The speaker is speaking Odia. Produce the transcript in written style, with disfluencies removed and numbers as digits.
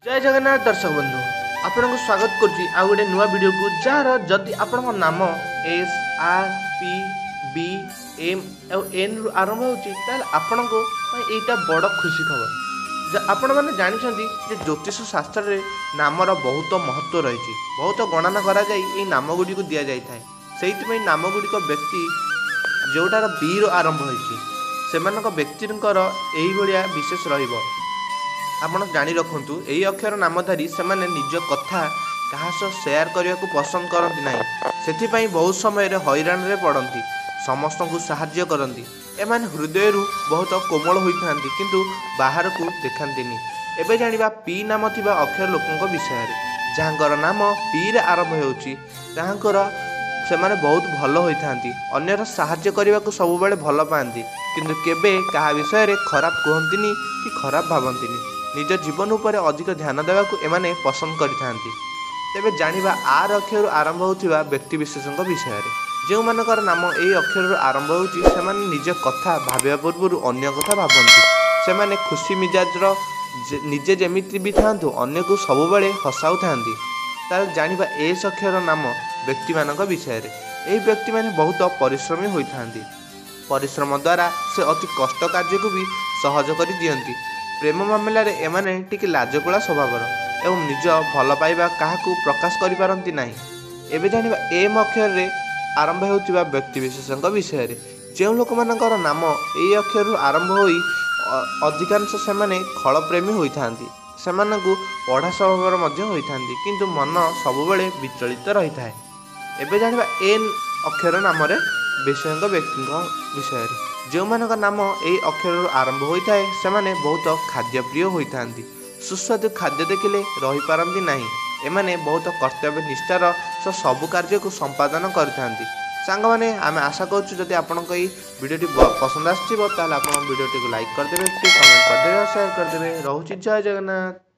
ଜୟ ଜଗନ୍ନାଥ ଦର୍ଶକ ବନ୍ଧୁ, ଆପଣଙ୍କୁ ସ୍ୱାଗତ କରୁଛି ଆଉ ଗୋଟେ ନୂଆ ଭିଡ଼ିଓକୁ, ଯାହାର ଯଦି ଆପଣଙ୍କ ନାମ ଏସ୍, ଆର୍, ପି, ବି, ଏମ୍ ଆଉ ଏନ୍ରୁ ଆରମ୍ଭ ହେଉଛି, ତାହେଲେ ଆପଣଙ୍କ ପାଇଁ ଏଇଟା ବଡ଼ ଖୁସି ଖବର। ଆପଣମାନେ ଜାଣିଛନ୍ତି ଯେ ଜ୍ୟୋତିଷ ଶାସ୍ତ୍ରରେ ନାମର ବହୁତ ମହତ୍ତ୍ୱ ରହିଛି। ବହୁତ ଗଣନା କରାଯାଇ ଏଇ ନାମ ଗୁଡ଼ିକୁ ଦିଆଯାଇଥାଏ। ସେଇଥିପାଇଁ ନାମ ଗୁଡ଼ିକ ବ୍ୟକ୍ତି ଯେଉଁଟାର ବିରୁ ଆରମ୍ଭ ହୋଇଛି, ସେମାନଙ୍କ ବ୍ୟକ୍ତିଙ୍କର ଏଇଭଳିଆ ବିଶେଷ ରହିବ। ଆପଣ ଜାଣି ରଖନ୍ତୁ, ଏହି ଅକ୍ଷର ନାମଧାରୀ ସେମାନେ ନିଜ କଥା କାହା ସହ ସେୟାର କରିବାକୁ ପସନ୍ଦ କରନ୍ତି ନାହିଁ। ସେଥିପାଇଁ ବହୁତ ସମୟରେ ହଇରାଣରେ ପଡ଼ନ୍ତି। ସମସ୍ତଙ୍କୁ ସାହାଯ୍ୟ କରନ୍ତି। ଏମାନେ ହୃଦୟରୁ ବହୁତ କୋମଳ ହୋଇଥାନ୍ତି, କିନ୍ତୁ ବାହାରକୁ ଦେଖାନ୍ତିନି। ଏବେ ଜାଣିବା ପି ନାମ ଥିବା ଅକ୍ଷର ଲୋକଙ୍କ ବିଷୟରେ। ଯାହାଙ୍କର ନାମ ପିରେ ଆରମ୍ଭ ହେଉଛି, ତାହାଙ୍କର ସେମାନେ ବହୁତ ଭଲ ହୋଇଥାନ୍ତି। ଅନ୍ୟର ସାହାଯ୍ୟ କରିବାକୁ ସବୁବେଳେ ଭଲ ପାଆନ୍ତି, କିନ୍ତୁ କେବେ କାହା ବିଷୟରେ ଖରାପ କୁହନ୍ତିନି କି ଖରାପ ଭାବନ୍ତିନି। ନିଜ ଜୀବନ ଉପରେ ଅଧିକ ଧ୍ୟାନ ଦେବାକୁ ଏମାନେ ପସନ୍ଦ କରିଥାନ୍ତି। ତେବେ ଜାଣିବା ଆର୍ ଅକ୍ଷରରୁ ଆରମ୍ଭ ହେଉଥିବା ବ୍ୟକ୍ତିବିଶେଷଙ୍କ ବିଷୟରେ। ଯେଉଁମାନଙ୍କର ନାମ ଏହି ଅକ୍ଷରରୁ ଆରମ୍ଭ ହେଉଛି, ସେମାନେ ନିଜ କଥା ଭାବିବା ପୂର୍ବରୁ ଅନ୍ୟ କଥା ଭାବନ୍ତି। ସେମାନେ ଖୁସି ମିଜାଜର, ନିଜେ ଯେମିତି ବି ଥାଆନ୍ତୁ, ଅନ୍ୟକୁ ସବୁବେଳେ ହସାଉଥାନ୍ତି। ତାହେଲେ ଜାଣିବା ଏସ୍ ଅକ୍ଷର ନାମ ବ୍ୟକ୍ତିମାନଙ୍କ ବିଷୟରେ। ଏହି ବ୍ୟକ୍ତିମାନେ ବହୁତ ପରିଶ୍ରମୀ ହୋଇଥାନ୍ତି। ପରିଶ୍ରମ ଦ୍ୱାରା ସେ ଅତି କଷ୍ଟ କାର୍ଯ୍ୟକୁ ବି ସହଜ କରି ଦିଅନ୍ତି। ପ୍ରେମ ମାମଲାରେ ଏମାନେ ଟିକେ ଲାଜକୁଳା ସ୍ୱଭାବର ଏବଂ ନିଜ ଭଲ ପାଇବା କାହାକୁ ପ୍ରକାଶ କରିପାରନ୍ତି ନାହିଁ। ଏବେ ଜାଣିବା ଏମ୍ ଅକ୍ଷରରେ ଆରମ୍ଭ ହେଉଥିବା ବ୍ୟକ୍ତିବିଶେଷଙ୍କ ବିଷୟରେ। ଯେଉଁ ଲୋକମାନଙ୍କର ନାମ ଏଇ ଅକ୍ଷରରୁ ଆରମ୍ଭ ହୋଇ, ଅଧିକାଂଶ ସେମାନେ ଖଳପ୍ରେମୀ ହୋଇଥାନ୍ତି। ସେମାନଙ୍କୁ ପଢ଼ା ସ୍ୱଭାବର ମଧ୍ୟ ହୋଇଥାନ୍ତି, କିନ୍ତୁ ମନ ସବୁବେଳେ ବିଚଳିତ ରହିଥାଏ। ଏବେ ଜାଣିବା ଏନ୍ ଅକ୍ଷର ନାମରେ ବିଷୟଙ୍କ ବ୍ୟକ୍ତିଙ୍କ ବିଷୟରେ। ଯେଉଁମାନଙ୍କ ନାମ ଏହି ଅକ୍ଷରରୁ ଆରମ୍ଭ ହୋଇଥାଏ, ସେମାନେ ବହୁତ ଖାଦ୍ୟପ୍ରିୟ ହୋଇଥାନ୍ତି। ସୁସ୍ୱାଦୁ ଖାଦ୍ୟ ଦେଖିଲେ ରହିପାରନ୍ତି ନାହିଁ। ଏମାନେ ବହୁତ କର୍ତ୍ତବ୍ୟ ନିଷ୍ଠାର ସହ ସବୁ କାର୍ଯ୍ୟକୁ ସମ୍ପାଦନ କରିଥାନ୍ତି। ସାଙ୍ଗମାନେ, ଆମେ ଆଶା କରୁଛୁ ଯଦି ଆପଣଙ୍କ ଏଇ ଭିଡ଼ିଓଟି ପସନ୍ଦ ଆସିଥିବ, ତାହେଲେ ଆପଣ ଭିଡ଼ିଓଟିକୁ ଲାଇକ୍ କରିଦେବେ, ଟିକେ କମେଣ୍ଟ କରିଦେବେ ଆଉ ସେୟାର କରିଦେବେ। ରହୁଛି, ଜୟ ଜଗନ୍ନାଥ।